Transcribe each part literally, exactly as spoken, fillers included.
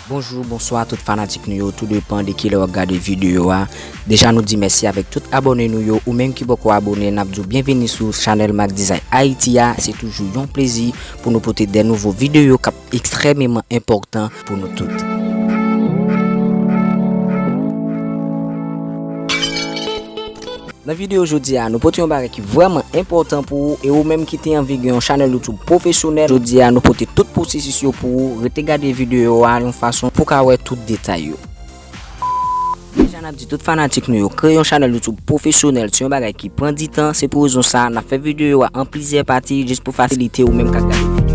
Bonjou, bonswa tout fanatik nou yo, tou depan de kilè w ap gade videyo a. Deja nou di mèsi avèk tout abòne nou yo, ou menm ki poko abòne, n ap di w byenveni sou chanèl Mac Design Haiti a. Se toujou yon plezi pou nou pote de nouvo videyo k ap ekstrèmeman enpòtan pou nou tout. Nan videyo jodi a, nou pote yon bagay ki vrèman enpòtan pou ou, e ou menm ki te anvi gen yon chanèl YouTube pwofesyonèl. Jodi a, nou pote tout pwosesis yo pou ou. Rete gade videyo a yon fason pou w ka wè tout detay yo. Deja n ap di tout fanatik nou yo, kreye yon chanèl YouTube pwofesyonèl se yon bagay ki pran di tan, se pou rezon sa a, n ap fè videyo a an plizyè pati jis pou fasilite ou menm k ap gade videyo.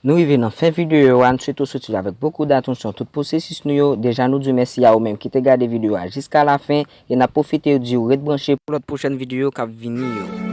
Nou rive nan fen videyo a, n swete w soti avèk bokou datansyon tout pwosesis nou yo. Deja nou di w mèsi a ou menm ki te gade videyo a jiska lafen, e n ap pwofite di w ret branche pou lòt pwochèn videyo k ap vini yo.